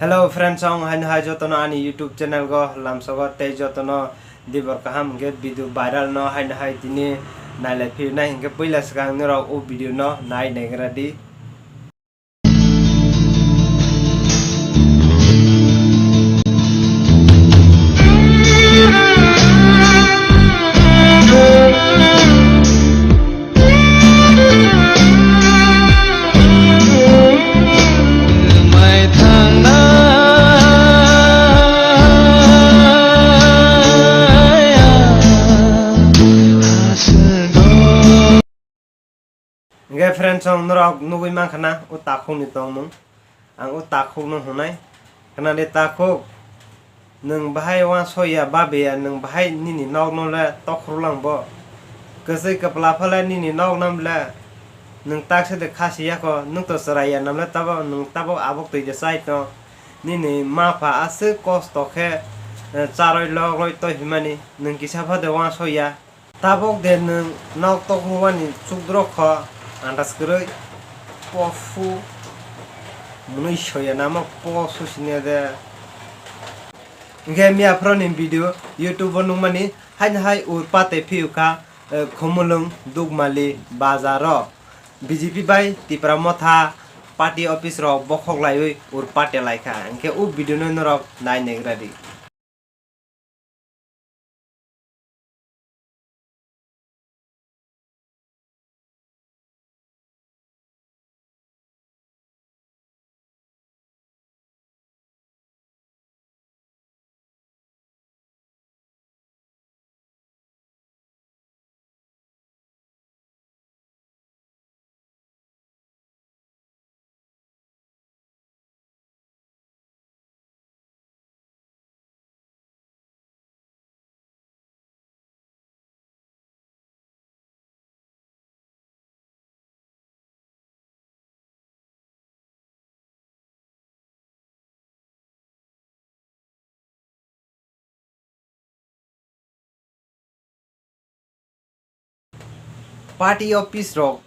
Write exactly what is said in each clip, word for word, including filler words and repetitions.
Hello friends, ang haino hai jotono ani YouTube channel go lamsogo tei jotono dibor kaham hwnkhe video viral no haino hai tini nailai phirnai hwnkhe puila swkang norok o video no nai naigra di. Hwnkhe friends, chwng norok nugwi mankha na o takhukni tongmung. Ang o takhukno hwnai, khwnadi takhuk, nwng bahai uansukya babeya, nwng bahai nini nokno le tokhorlang bo? Kwchwi kwpla phale nini nokno le nwng taksa de khasi yakho, nwng to chwraiya namle tabok, nwng tabok abok twi de chai tong. Nini ma pha aswk kosto khe, eh, charwi logrwi toi himani, nwng kisa pha de uansukya. Tabok de nwng nok tokmani chukdrok kho, andas kwrwi posu mwnwi soya namo posu sine de. Hwnkhe miya phoroni video YouTube o nukmani haino hai ur pate phiyukha, eh, Khumulwng Dukmali bazaro B J P bai Tipra Motha party office rok bokhok laiwi ur pate laikha, hwnkhe o video no norok nai naigra di. Party office rok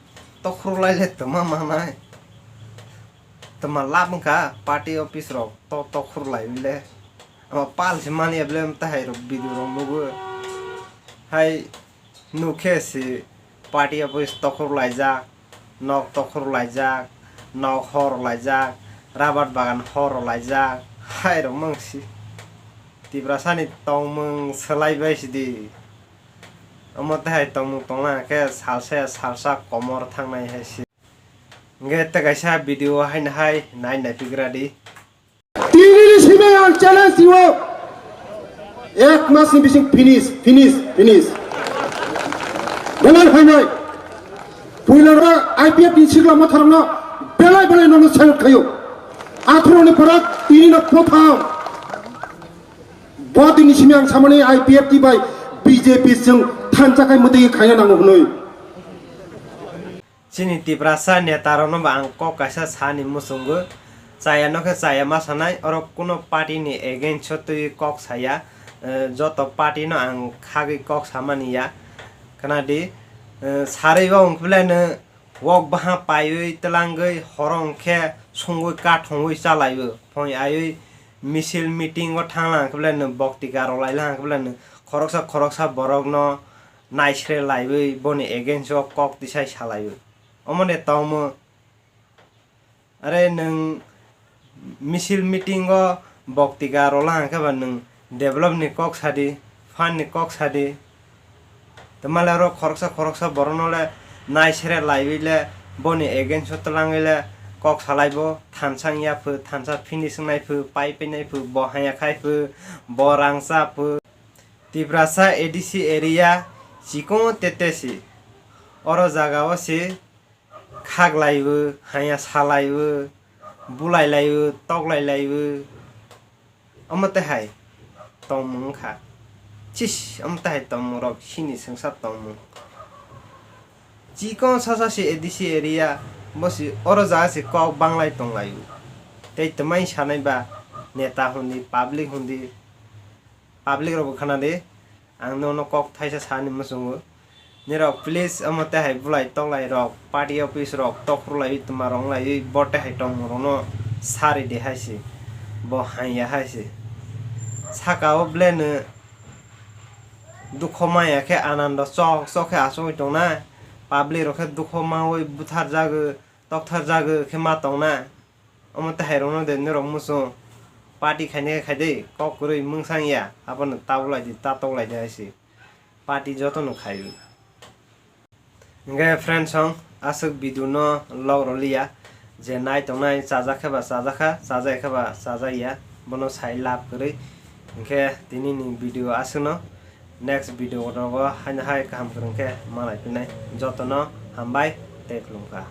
tokhorlai le twma manai. Twma lab wngkha party office rok to tokhorlai le. Ama pal se mani able tahai rok video rok nugo. Hai nukhe si party office tokhorlaijak, nok tokhorlaijak, nok horlaijak, rabar bagan horlaijak, hai rok mang si. Tiprasani tongmung swlaibai sidi. Omo tei hai tongmung tongna khe salsa ya salsa komor thangnai hai se. Hwnkhe tei kaisa video haino hai nai naipigra di. Tinini simi ang challenge rio. Ek mas ni bising finish, finish, finish. Belai hainai. Puila ra I P F ni sigla motharokno belai belai nono salute khayo. Atharo ni pora tini no potham. Bo tini simi ang samani I P F T bai B J P chwng thansa khai mwtwi khaina nango hwnwi. Chini Tiprasa neta rokno bo ang kok kaisa sani muchungo. Chaya no khe chaya ma sanai, oro kuno party ni against o twi kok saya. Eh, joto party no ang khagwi kok samani ya. Khna di, eh, sarwi bo wng khe belai no wok baha paiwi twlangwi horo hwnkhe sungwi kathongwi chalaio. Phone aiwi misil meeting o thanglang khe belai no boktika rok lailangkhe belai no khoroksa khoroksa borok no naisre laiwi boni against o kok tisai salaiwi. Omo de tongmo. Are nwng misil meeting o boktika rwla hwnkhe ba nwng develop ni kok sadi, fund ni kok sadi. Twmale oro khoroksa khoroksa borok no le naisere laiwi le boni against o twlangwi le kok salai bo thansa wngya phu, thansa finish wngnai phu, pai painai phu, bo haya khai phu, bo rang cha phu. Tiprasa A D C area chikon tete si. Oro jaga o si khaklaiwi, haya salaiwi, bulailaiwi, toklailaiwi. Omo tei hai tongmung wngkha. Chis, omo tei hai tongmung rok sini swngsa tongmung. Chikon sasa si A D C area, bo si oro jaga si kok banglai tonglaio. Tei twmai sanai ba neta hundi, public hundi, public rok bo khana di. Ang nono kok thaisa sani muchungo. Nirok please omo tei hai bulai toklai rok, party office rok tokhorlaiwi twma rok wnglaiwi bo tei hai tongmung rokno sari de hai si. Bo hanya hai se. Saka o ble no dukho maya khe anando chok chok khe achugwi tongnai. Public rok khe dukho mawi buthar jagwi, tokthar jagwi khe ma tongnai. Omo tei hai rokno de norok muchung party khaina khe khai de, kok kwrwi mungsang ya, abono tabuk lai di, ta tok lai di hai se. Party joto no khai. Hingke friends song aswk video no log roliya, je nai tongnai chajak khe ba chajak kha, chajak khe ba chajak ya, bono sai lab kwrwi. Hingke tini ni video aswk no, next video rogo haino hai kaham kwrwng khe malai pinai. Joto no hambai tei khulumkha.